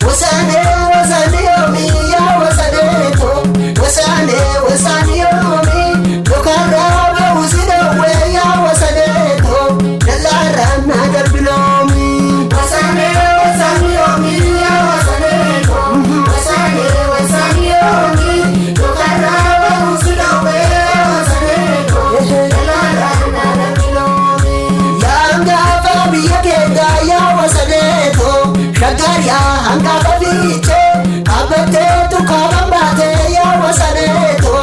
Wasaanee wasaanee yoomii yaa wasaneeto wasaanee wasaanee yoomii mukarraa ba'u si dhowwee yaa wasaneeto dallaarraan na darbi loomii. Wasaanee wasaanee yoomii yaa wasaneeto wasaanee wasaanee yoomii mukarraa ba'u si dhowwee yaa wasaneeto dallaarraan na darbi loomii. Yaa gaafa biyya keenya yaa wasaneeto shaggaariyaa hangafa fiichee dhaabbatteetu kaaban baatee yaa wasaneeto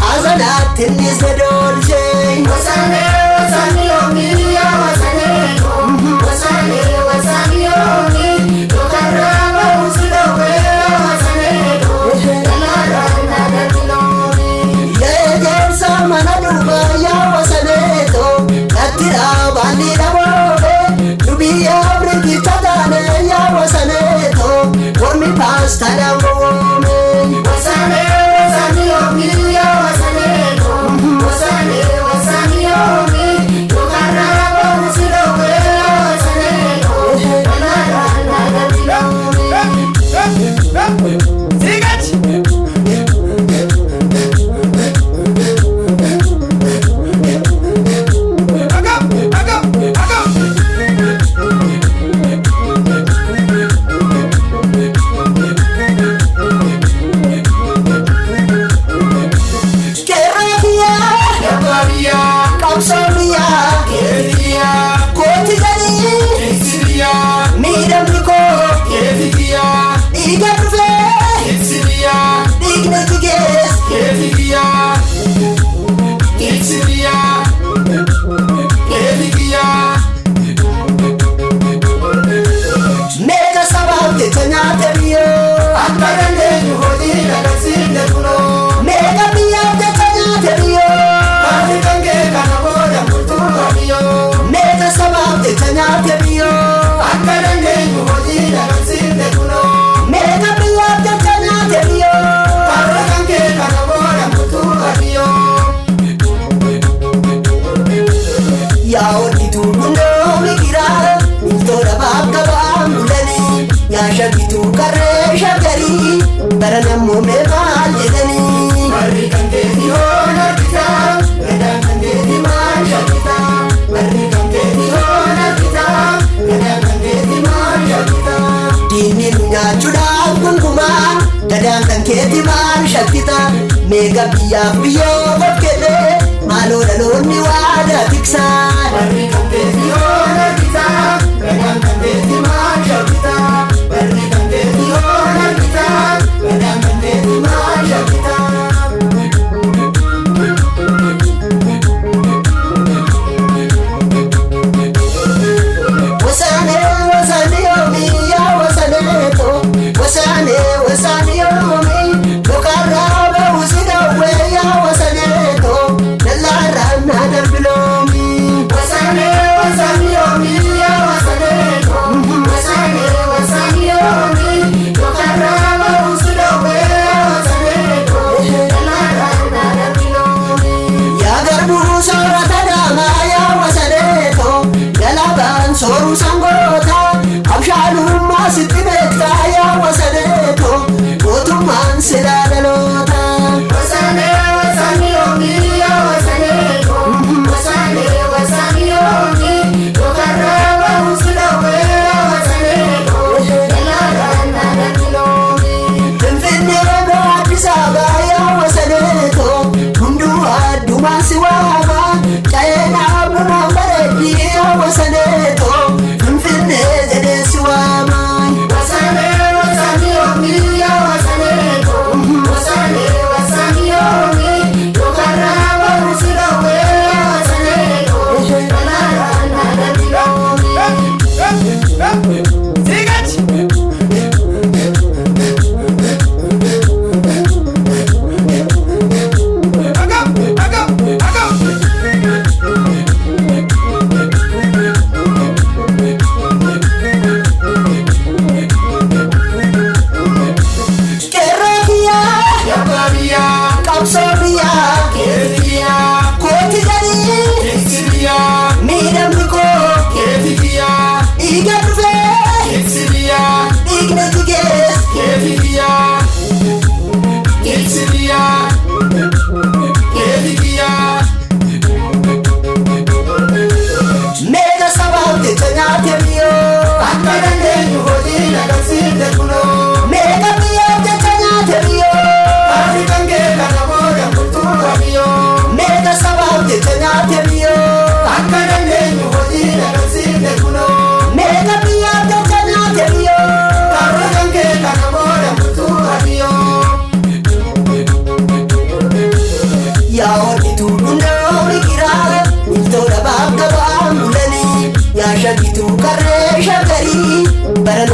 haasanaatti innis doolchee. Wasanee wasanee yoomii yaa wasaneeto wasanee wasanee yoomii mukarraa ba'u si dhowwee yaa wasaneeto dallaarraan na darbi loomii. Eejensa mana duubaa yaa wasaneeto kattiraa baalli dhaboobe dubbii afrikicha taane yaa wasaneeto mormi paastaadhaan gowwoome. Wasanee wasanee yoomii yaa wasaneeto wasanee wasanee yoomii mukarraa ba'u si dhowwee yaa wasaneeto dallaarraan na darbi loomii. Sigachi. Agam, agam, agam. Qeerroo biyyaa Abbaa biyyaa, qabsoo biyyaa keeti biyyaa, kooti galii keessa biyyaa, miidhamni koo keeti biyyaa, dhiiga dhufee keessa biyyaa, dhiigni jigees keeti biyyaa, keessa biyyaa, keeti biyyaa. Meeqa sabaaf jecha nyaate biyyoo Akka dandeenyu hojii agarsiifne kunoo. meeqa biyyaaf jecha nyaate biyyoo Kaarri kan kee kana booda murtuu qabiyyoo. Meeqa sabaaf jecha nyaate biyyoo Akka dandeenyu hojii agarsiifne kunoo. Meeqa biyyaaf jecha nyaate biyyoo Kaarri kan kee kana booda murtuu qabiyyoo. Yaa hodhituu gundoo migiraa miltoota bakka ba'aan bulanii yaa shaggituu qarree shaggarii bara nammoomee maal jedhanii. Barri kan keeti hoon harkisaa, gadaan kan keeti maal shakkisaa. Barri kan keeti hoon harkisaa, gadaan kan keeti maal shakkisaa. Diinni nu nyaachuudhaaf gungumaa gadaan kan keeti maal shakkita meeqa biyyaaf biyyoo of kenne maaloo dhaloonni waadaa tiksaa. Barri kan keeti hoon harkisaa, gadaan kan keeti maal shakkisaa. Barri kan keeti hoon harkisaa, gadaan kan keeti maal shakkisaa. Wasaanee wasaanee yoomii yaa wasaneeto wasaanee wasaanee yoomii mukarraa ba'u si dhowwee yaa wasaneeto dallaarraan na darbi loomii. Wasanee wasanee yoomii yaa wasaneeto wasanee wasanee yoomii mukarraa ba'u si dhowwee yaa wasaneeto dallaarraan na darbi loomii. Yaa garbuu soorata daamaa yaa wasaneeto galabaan sooruu sangoota abshaalummaa sitti beektaa yaa wasaneeto mootummaan silaa dhaloota. Wasanee wasanee yoomii yaa wasaneeto wasanee wasanee yoomii mukarraa ba'u si dhowwee yaa wasaneeto dallaarraan na darbi loomii. Finfinnee Addis Ababaa yaa wasaneeto hunduu addumaan si waama ca'een abbumaan bareeddii yaa wasaneeto Finfinnee jedhee si waama.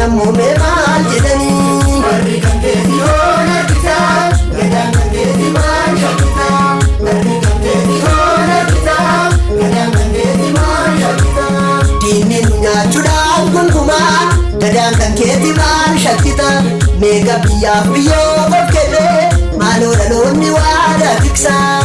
Ammoo mee maal jedhanii? Barri kan keeti yoon argita, gadaan kan keeti maal shakkita? Barri kan keeti yoon argita, gadaan kan keeti maal shakkita? Diinni nu nyaachuudhaaf gonkumaa, gadaan kan keeti maal shakkita? Meeqa biyyaaf biyyoo of kenne, maaloo dhaloonni waadaa tiksaa.